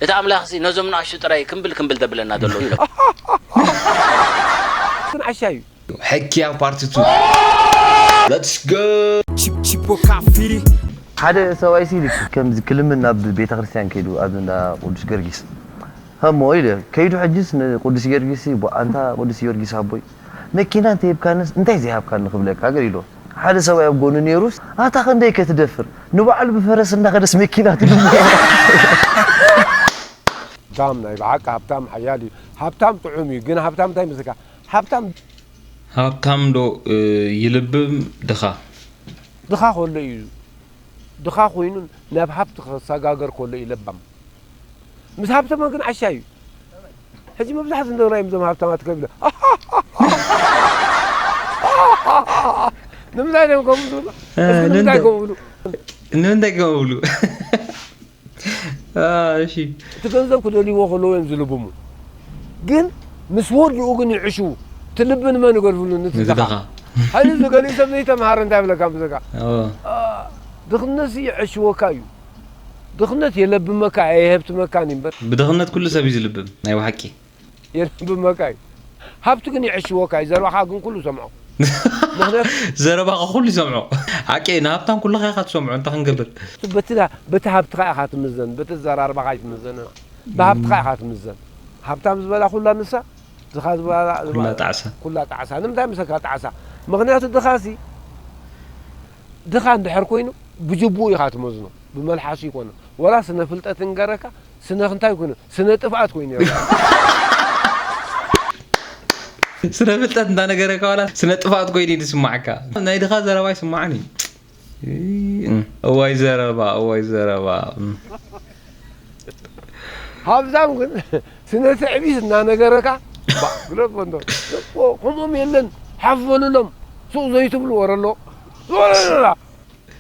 እቲ ኣምላኽሲ ነዞም ንኣሽቱ ጥራይ ክምብል ክምብል ዘብለና ዘሎ ኢሎም። ግን ዓሻ እዩ። ሕክያ ፓርት ቱ። Let's go። Chip chipo kafiri. ሓደ ሰብኣይ ሲ ልክ ከምዚ ክልምን ናብ ቤተ ክርስቲያን ከይዱ ኣብ እንዳ ቅዱስ ጊዮርጊስ፣ "እሞ" ኢለ፣ "ከይዱ ሕጅስ ንቅዱስ ጊዮርጊስ ሲ፣ ቧ-፣ ኣንታ ቅዱስ ጊዮርጊስ ኣቦይ፣ መኪና እንተሂብካንስ እንታይ ዘይሃብካኒ ክብለካ?" ገር ኢሎ። ሓደ ሰብኣይ ኣብ ጎኑ ነይሩስ፣ "ኣታ ክንደይ ከትደፍር፣ ንባዕሉ ብፈረስ እንዳኸደስ መኪና ትልምኖ?" ሃብታም ናይ ብሓቂ ሃብታም ሓያል እዩ። ሃብታም ጥዑም እዩ። ግን ሃብታም እንታይ መስለካ? ሃብታም ሃብታም ዶ እ፣ ይልብም ድኻ? ድኻ ከሎ እዩ። ድኻ ኮይኑ ናብ ሃብቲ ክሰጋገር ከሎ እዩ ለባም። ምስ ሃብተመ ግን ዓሻ እዩ። ሕጂ መብዛሕቱ እንደናዮም እዞም ሃብታማት ከብለ ንምንታይ ደም ከምኡ ዝብሉ? እስኪ ንምንታይ ከምኡ ብሉ? ንምንታይ ከምኡ ብሉ? አ፣ እሺ። እቲ ገንዘብ ክደልይዎ ከለዉ እዮም ዝልብሙ። ግን ምስ ወድኡ ግን ይዕሽዉ። እቲ ልቢ ንመን ይገድፍሉ? ነቲ ነቲ ድኻ። ድኻ። ሕዚ እዚ ገሊኡ ሰብ ዘይተምሃረ እንታይ ይብለካ ብዘካ? ኦ። ድኽነት ይዕሽወካ እዩ። ድኽነት የለብመካ ኣየሀብትመካን እዩ እምበር ብድኽነት ኩሉ ሰብ እዩ ዝልብም ናይ ብሓቂ። የለብመካ እዩ። ሃብቲ ግን ይዕሽወካ እዩ። ዘረባኻ ግን ኩሉ ሰምዖ። ምኽንያቱ ዘረባኻ ኩሉ ይሰምዖ። ሓቂ ንሃብታም ኩልኻ ኢኻ ትሰምዖ እንታይ ክንገብር። በቲ ዳ- በቲ ሃብትኻ ኢኻ ትምዘን፣ በቲ ዘራርባኻ ኣይትምዘን። ብሃብትኻ ኢኻ ትምዘን። ሃብታም ዝበላ ኩላ ንሳ፣ ድኻ ዝበላ ኩላ ጣዕሳ። ኩላ ጣዕሳ። ንምንታይ ምሰካ ጣዕሳ? ምኽንያቱ ድኻሲ ድኻ እንድሕር ኮይኑ ብጅቡኡ ኢኻ ትመዝኖ፣ ብመልሓሱ ይኮነ። ወላ ስነ ፍልጠት እንገረካ ስነ እንታይ ኮይኑ ስነ ጥፍኣት ኮይኑ ይረኣ። ስነ ፍልጠት እንዳነገረካ ዋላ ስነ ጥፍኣት ኮይኑ እዩ ዝስማዓካ። ናይ ድኻ ዘረባ ይስማዓኒ። እዋይ ዘረባ እዋይ ዘረባ። ሃብታም ግን ስነ ትዕቢት እናነገረካ ግለፎ እንዶ ከምኦም የለን ሓፍ በሉሎም። ሱቕ ዘይትብሉ ወረሎ ዝበለላ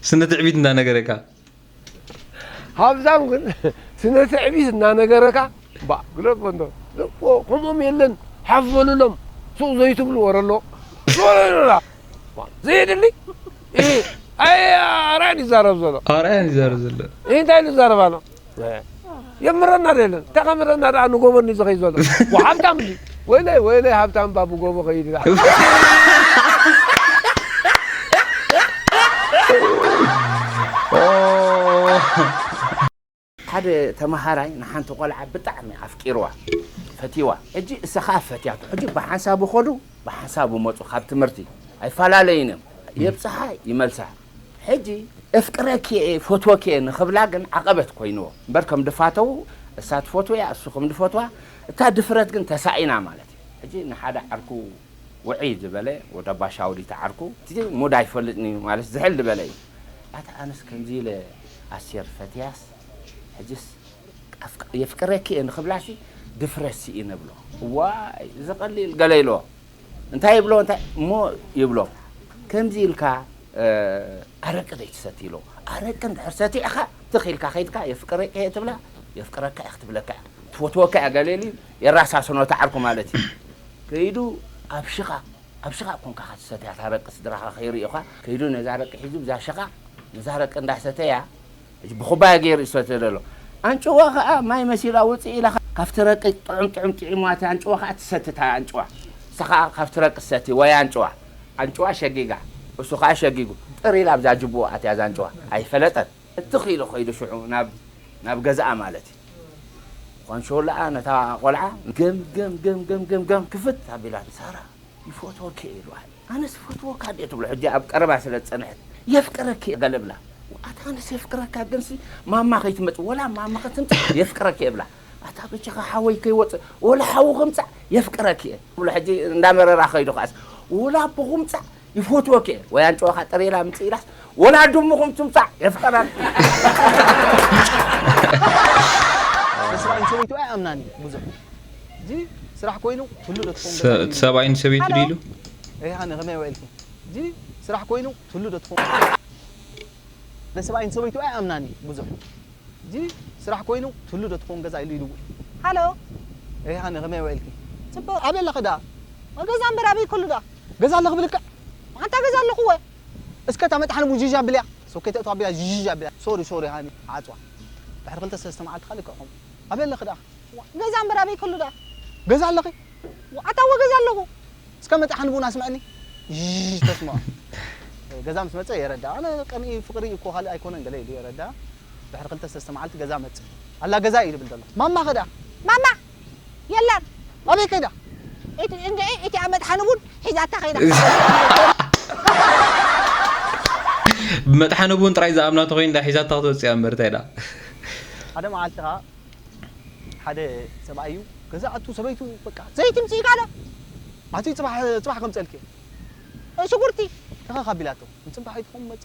ስነ ትዕቢት እንዳነገረካ ሃብታም ግን ስነ ትዕቢት እናነገረካ ግለፎ እንዶ ከምኦም የለን ሓፍ በሉሎም። ሱቕ ዘይትብሉ ወረሎ ዝበለላ ዘየድሊ ኣይ ኣራን ይዛረብ ዘሎ ኣርኣያን ይዛረብ ዘሎ። ይህ እንታይ ንዛረባ ነው? የምረና ደለን ተኸምረና ደኣ ንጎበኒ ዝኸይ ዘሎ ሃብታም እንዲ ወይለይ ወይለይ ሃብታም ባቡ ጎቦ ኸይድ ሓደ ተመሃራይ ንሓንቲ ቆልዓ ብጣዕሚ ኣፍቂርዋ ፈትዋ። ሕጂ እሳ ከዓ ፈትያቶ። ሕጂ ብሓንሳቡ ኸዱ ብሓንሳቡ መፁ ካብ ትምህርቲ ኣይፈላለዩን እዮም። የብፅሓ ይመልሳ። ሕጂ እፍቅረኪ እየ ፈትወኪ እየ ንኽብላ ግን ዓቐበት ኮይንዎ እምበር ከም ድፋተው እሳ ትፈትዎ እያ እሱ ከም ድፈትዋ እታ ድፍረት ግን ተሳኢና ማለት እዩ። ሕጂ ንሓደ ዓርኩ ውዒ ዝበለ ወደ ባሻውዲ ተዓርኩ እቲ ሙድ ኣይፈልጥን እዩ ማለት ዝሕል ዝበለ እዩ። ኣታ ኣነስ ከምዚ ኢለ ኣስቴር ፈትያስ ሕጅስ የፍቅረኪ እየ ንኽብላሲ ድፍረት ስኢነ ብሎ እዋይ እዚ ቀሊል ገለ ኢልዎ እንታይ ይብሎ እንታይ እሞ ይብሎ ከምዚ ኢልካ ኣረቂ ዘይትሰቲ ኢልዎ ኣረቂ እንድሕር ሰቲዕኻ ትኽ ኢልካ ከይድካ የፍቅረኪ እየ ትብላ የፍቅረካ እየ ክትብለካ እያ ትፈትወካ እያ ገለ ኢሉ የራሳስኖ ተዓርኩ ማለት እዩ ከይዱ ኣብ ሽቓቕ ኣብ ሽቓቕ ኮንካ ክትሰትያ ታረቂ ስድራኻ ከይርእዩኻ ከይዱ ነዛ ረቂ ሒዙ ብዛ ሽቓቕ ነዛ ረቂ እንዳሰተያ ሕጂ ብኹባያ ገይሩ ይሰትዮ ዘሎ ኣንጭዋ ኸዓ ማይ መሲላ ውፅእ ኢላ ካብቲ ረቂ ጥዑም ጥዑም ጥዒምዋ እቲ ኣንጭዋ ኸዓ ትሰቲ እታ ኣንጭዋ ንሳ ኸዓ ካብቲ ረቂ ትሰቲ ወይ ኣንጭዋ ኣንጭዋ ሸጊጋ እሱ ኸዓ ሸጊጉ ጥር ኢላ ኣብዛ ጅቡኡ ኣትያ እዛ ኣንጭዋ ኣይፈለጠን እትኽ ኢሉ ኸይዱ ሽዑ ናብ ናብ ገዝኣ ማለት እዩ ኳንሾለኣ ነታ ቆልዓ ገም ገም ገም ገም ገም ገም ክፍት ኣቢላ ሳራ ይፈትወኪ እየ ኢልዋ ኣነስ ይፈትወካ ድየ ትብሎ ሕጂ ኣብ ቀረባ ስለ ዝጸንሐት የፍቅረኪ እየ ገለ ብላ ኣታ ኣነስ የፍቅረካ ግንሲ ማማ ከይትመጽእ ወላ ማማ ክትምጻእ የፍቅረኪ እየ ብላ ኣታ በጃኻ ሓወይ ከይወጽእ ወላ ሓዉ ክምጻእ የፍቅረኪ እየ ትብሎ ሕጂ እንዳመረራ ከይዱ ከዓስ ወላ ኣቦ ክምጻእ ይፈትወኪ እየ ወይ ኣንጭዋኻ ጥሪላ ምጽእ ኢላስ ወላ ድሙኹም ትምጻእ የፍቀረን ንስራይን ሰበይቱ ኣይኣምናን እዩ ብዙሕ እዚ ስራሕ ኮይኑ ትህሉ ዶ ትኸውን ሰ- እቲ ሰብኣይን ሰበይቱ ድዩ ኢሉ ሪሃነ ከመይ ውዒልኪ እዚ ስራሕ ኮይኑ ትህሉ ዶ ትኸውን ንስራይን ሰበይቱ ኣይኣምናን እዩ ብዙሕ እዚ ስራሕ ኮይኑ ትህሉ ዶ ትኸውን ገዛ ኢሉ ይድውል ሃሎ ሪሃነ ከመይ ውዒልኪ ፅቡቅ ኣበይ ኣለኺ ደኣ ገዛ እምበር ኣበይ ከሉ ደኣ ገዛ ኣለኺ ብልክዕ ኣንታ ገዛ ኣለኹ ወ እስከ እታ መጥሓን ሙዥዥ ኣቢልያ ሶኬት እቶ ኣቢላ ዥዥ ኣቢላ ሶሪ ሶሪ ሃኒ ዓፅዋ ድሕሪ ክልተ ሰለስተ መዓልቲ ካልእ ክዕኹም። ኣበይ ኣለኺ ደኣ? ገዛ እምበር ኣበይ ከሉ ደኣ? ገዛ ኣለኺ? ኣታ እወ ገዛ ኣለኹ። እስከ መጥሓኒ ቡን ኣስምዐኒ። ይሽ ተስምዖ። ገዛ ምስ መጸ የረዳ። ኣነ ቀንኢ ፍቕሪ እኮ ካልእ ኣይኮነን ገለ ኢሉ የረዳ። ድሕሪ ክልተ ሰለስተ መዓልቲ ገዛ መጽ። ኣላ ገዛ እዩ ዝብል ዘሎ። ማማ ከ ደኣ? ማማ የላን። ኣበይ ከይዳ? እቲ እንድዒ እቲ ኣብ መጥሓኒ ቡን ሒዛታ ከይዳ። ብመጥሓኒ ቡን ጥራይ ዝኣምና ተኾይኑ እንዳ ሒዛታ ክትወፅእ እያ እምበር እንታይ ኢላ? ሓደ መዓልቲ ከዓ ሓደ ሰብኣይ እዩ ገዛ ኣቱ ሰበይቱ በቃ ዘይቲ ምፅእ ኢካ ዶ ኣቲ ፅባሕ ፅባሕ ከምፀልክ ሽጉርቲ ተኸ ካቢላቶ ንፅባሕ ይትኹም መፀ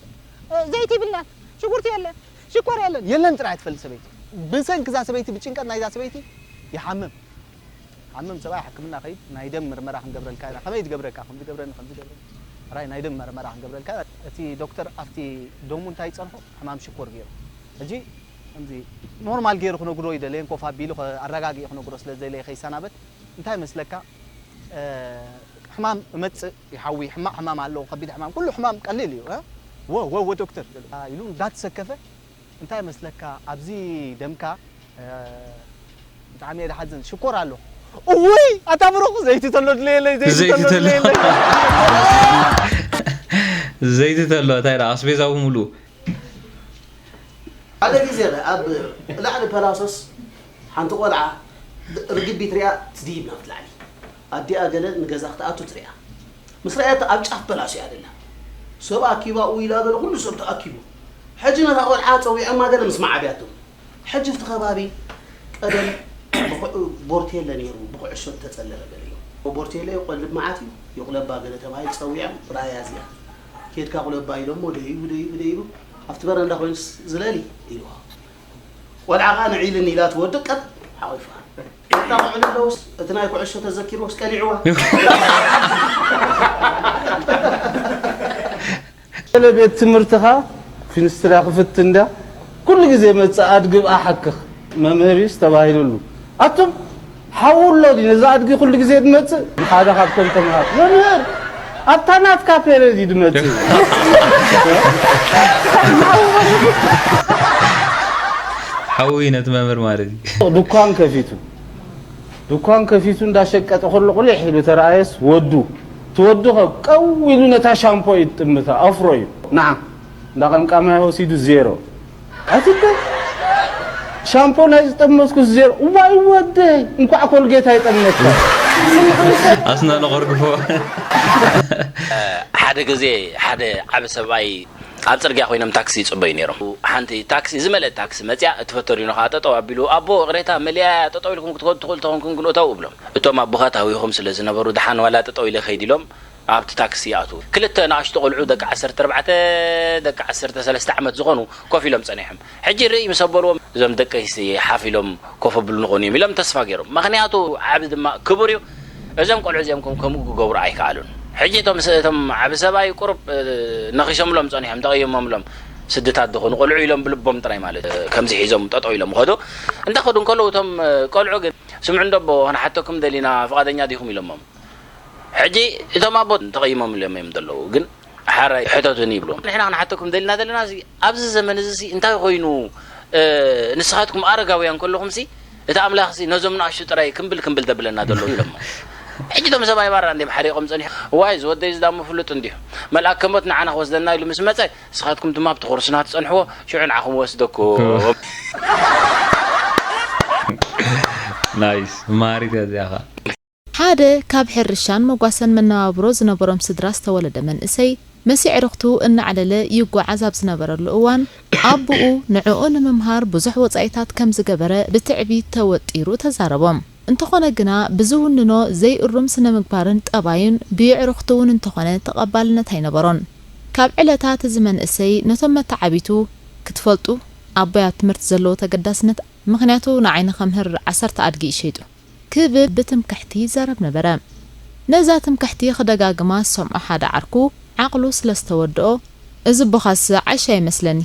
ዘይቲ ይብልናን ሽጉርቲ የለን ሽኮር የለን የለን ጥራይ ትፈልጥ ሰበይቲ ብሰንኪ እዛ ሰበይቲ ብጭንቀት ናይዛ ሰበይቲ ይሓምም ሓምም ሰብኣይ ሕክምና ከይድ ናይ ደም ምርመራ ክንገብረልካ ኢና ከመይ ትገብረካ ከምዚ ገብረኒ ከምዚ ገብረኒ ራይ ናይ ደም መርመራ ክንገብረልካ እቲ ዶክተር ኣብቲ ደሙ እንታይ ይፀንሖ ሕማም ሽኮር ገይሩ ሕጂ ከምዚ ኖርማል ገይሩ ክነግሮ ይደለየን ኮፍ ኣቢሉ ኣረጋጊኡ ክነግሮ ስለ ዝደለየ ከይሰናበት እንታይ መስለካ ሕማም እመፅእ ይሓዊ ሕማቅ ሕማም ኣለዎ ከቢድ ሕማም ኩሉ ሕማም ቀሊል እዩ ወ ወ ወ ዶክተር ኢሉ እንዳተሰከፈ እንታይ መስለካ ኣብዚ ደምካ ብጣዕሚ እየ ዝሓዝን ሽኮር ኣሎ እውይ ኣታ ብሩኽ ዘይቲ ተሎ ድለየለይ ዘይቲ ተሎ ድለየለይ ዘይቲ ተሎ እንታይ ደኣ ኣስቤዛ ብምሉኡ ሓደ ግዜ ኣብ ላዕሊ ፐላሶስ ሓንቲ ቆልዓ ርግቢት ሪኣ ትድይብ ናብቲ ላዕሊ ኣዲኣ ገለ ንገዛ ክትኣቱ ትሪኣ ምስ ረኣየቶ ኣብ ጫፍ ፐላሶ እያ ደላ ሰብ ኣኪባ ኡ ኢላ ገለ ኩሉ ሰብ ተኣኪቡ ሕጂ ነታ ቆልዓ ፀዊዖማ ገለ ምስ መዓብያቶም ሕጂ ኣብቲ ከባቢ ቀደም ቦርቴለ ነይሩ ብኩዕሾ ዝተፀለለ ገለ እዩ ቦርቴለ ይቆልብ መዓት እዩ ይቁለባ ገለ ተባሂሉ ፀዊዖም ራያ እዚኣ ኬድካ ቁለባ ኢሎሞ ደይቡ ደይቡ ደይቡ ኣብቲ በረንዳ ኮይኑስ ዝለሊ ኢልዋ ቆልዓ ከዓ ንዒልኒ ኢላ ትወድቅ ቀጥ ሓቂፋ እታ ክዕል ኣለውስ እቲ ናይ ኩዕሾ ተዘኪርዎስ ቀሊዕዋ ገለ ቤት ትምህርትኻ ፊንስትራ ክፍት እንዳ ኩሉ ግዜ መጽእ ኣድግብ ኣሓክኽ መምህር እዩስ ተባሂሉሉ ኣቱም ሓዉ ኣሎ ድዩ ነዚ ኣድጊ ኩሉ ግዜ ድመጽእ ሓደ ካብቶም ተምሃር መምህር ኣብታ ናትካ ፔሬድ እዩ ድመጽእ ሓዉ እዩ ነቲ መምህር ማለት እዩ ድኳን ከፊቱ ድኳን ከፊቱ እንዳሸቀጠ ከሎ ቁሊሕ ኢሉ ተረኣየስ ወዱ እቲ ወዱ ከ ቀው ኢሉ ነታ ሻምፖ እዩ ትጥምታ ኣፍሮ እዩ ንዓ እንዳ ቀምቃማይ ወሲዱ ዜሮ ኣቲ እኮ ሻምፖ ናይ ዝጠመትኩስ ዜሮ እዋይ ወደይ እንኳዕ ኮልጌት ኣይጠመትካ ኣስናኖ ከርግፎ ሓደ ግዜ ሓደ ዓቢ ሰብኣይ ኣብ ጽርግያ ኮይኖም ታክሲ ይጽበዩ ነይሮም። ሓንቲ ታክሲ ዝመልአት ታክሲ መጺኣ፣ እቲ ፈቶሪኖ ከኣ ጠጠው ኣቢሉ፣ ኣቦ፣ ይቕሬታ፣ መሊኣ እያ፣ ጠጠው ኢልኩም ክትከዱ ትኽእሉ ተኾንኩም ግን እተው፣ እብሎም። እቶም ኣቦ ከኣ ተሃዊኾም ስለ ዝነበሩ፣ ደሓን ዋላ ጠጠው ኢለ ክኸይድ ኢሎም ኣብቲ ታክሲ ይኣትዉ። ክልተ ንኣሽቱ ቆልዑ ደቂ ዓሰርተ ኣርባዕተ፣ ደቂ ዓሰርተ ሰለስተ ዓመት ዝኾኑ ኮፍ ኢሎም ጸኒሖም። ሕጂ ርእይ ምስ ኣበልዎም፣ እዞም ደቀይሲ ሓፍ ኢሎም ኮፍ ኣብሉ ንኾኑ እዮም ኢሎም ተስፋ ገይሮም። ምኽንያቱ ዓቢ ድማ ክቡር እዩ። እዞም ቆልዑ እዚኦም ከም ከምኡ ክገብሩ ኣይከኣሉን። ሕጂ እቶም ስ- እቶም ዓቢ ሰብኣይ ቁሩብ እ፣ ነኺሶምሎም ጸኒሖም፣ ተቐይሞምሎም። ስድታት ዝኾኑ ቆልዑ ኢሎም ብልቦም ጥራይ ማለት እ፣ ከምዚ ሒዞም ጠጠው ኢሎም ኸዱ። እንዳኸዱ እንከለዉ እቶም እ፣ ቆልዑ ግን ስምዑ እንዶ ኣቦ ክንሓተኩም ደሊና ፍቓደኛ ዲኹም ኢሎሞም። ሕጂ እቶም ኣቦ ተቐይሞምሎም እዮም ዘለዉ ግን ሓራይ ሕተቱኒ ይብልዎም። ንሕና ክንሓተኩም ደሊና ዘለና እዚ ኣብዚ ዘመን እዚ ሲ እንታይ ኮይኑ እ፣ ንስኻትኩም ኣረጋውያን ከለኹም ሲ እቲ ኣምላኽ ሲ ነዞም ንኣሽቱ ጥራይ ክምብል ክምብል ደብለና ዘሎ ኢሎሞ። ሕጂ እቶም ሰብኣይ ባራ እንዲም ሓሪቖም ጸኒሑ ዋይ ዝወደይ ዝዳሞ ፍሉጥ እንዲሁ መልኣክ ከሞት ንዓና ክወስደና ኢሉ ምስ መጸ ንስኻትኩም ድማ ኣብቲ ኮርስና ትጸንሕዎ ሽዑ ንዓኹም ወስደኩም ናይስ ማሪት እዚኣኻ ሓደ ካብ ሕርሻን መጓሰን መነባብሮ ዝነበሮም ስድራ ዝተወለደ መንእሰይ፣ ምስ ኣዕሩኽቱ እናዕለለ ይጓዓዝ ኣብ ዝነበረሉ እዋን፣ ኣቦኡ ንዕኡ ንምምሃር ብዙሕ ወጻኢታት ከም ዝገበረ ብትዕቢት ተወጢሩ ተዛረቦም። እንተኾነ ግና፣ ብዝውንኖ ዘይእሩም ስነ-ምግባርን ጠባዩን ብየዕሩኽቱ እውን እንተኾነ ተቐባልነት ኣይነበሮን። ካብ ዕለታት እዚ መንእሰይ ነቶም መተዓቢቱ፣ ክትፈልጡ፣ ኣቦይ ኣብ ትምህርቲ ዘለዎ ተገዳስነት፣ ምኽንያቱ ንዓይ ንኸምህር ዓሰርተ ኣድጊ እዩ ሸይጡ። ክብል ብትምክሕቲ ይዛረብ ነበረ። ነዛ ትምክሕቲ ክደጋግማ ዝሰምዖ ሓደ ዓርኩ ዓቕሉ ስለ ዝተወድኦ፣ እዚ ኣቦኻስ ዓሻ ይመስለኒ፣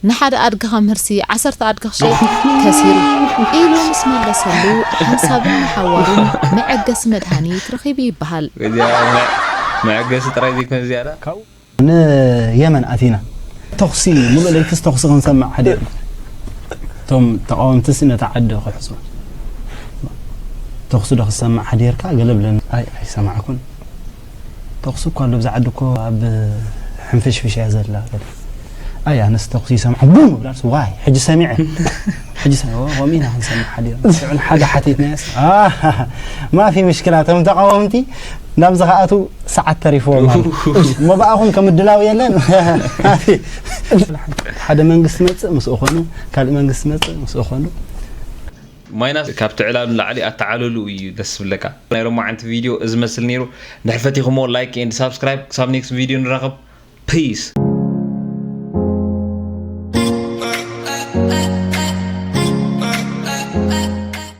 ንሓደ ኣድጊ ከምህርሲ ዓሰርተ ኣድጊ ክሸይጥ ከሲሩ ኢሉ ምስ መለሰሉ፣ ሓንሳብን ንሓዋሩን መዐገሲ መድሃኒት ረኺቡ ይበሃል። እዚኣ መዐ- መዐገሲ ጥራይ ዘይኮነ ዝያዳ ንየመን ኣቲና ተኹሲ ሙሉእ ለይትስ ተኹሲ ክንሰምዕ ሓዲርና እቶም ተቃወምትስ ነታ ዓዲ ክሕዙ። ተኹሲ ዶ ክሰማዕ ሓዲርካ? ገለ ብለኒ። ኣይ ኣይሰማዕኩን። ተኹሲ እኮ ኣሎ ብዛ ዓዲ እኮ፣ ኣብ ሕንፍሽፍሽ እያ ዘላ። ኣይ ኣነስ ተኹሲ ይሰምዓ ቡም ብላልስ ዋይ ሕጂ ሰሚዐ። ሕጂ ሰሚዐ ከምኡ ኢና ክንሰምዕ ሓዲርና። ሽዑ ንሓደ ሓቲትናዮስ፣ ማፊ ምሽክላ፣ እቶም ተቃወምቲ ናብዚ ከኣቱ ሰዓት ተሪፍዎም ኣሎ። እሞ ብኣኹም ከምድላው የለን። ሓደ መንግስቲ መጽእ ምስኡ ኾኑ፣ ካልእ መንግስቲ መጽእ ምስኡ ኾኑ። ማይናስ ካብቲ ዕላሉ ንላዕሊ ኣተዓለሉ እዩ ደስ ዝብለካ። ናይ ሎማዓንቲ ቪድዮ እዚ መስል ነይሩ። እንድሕር ፈቲኹሞ like and subscribe። ክሳብ next video ንራኸብ። Peace።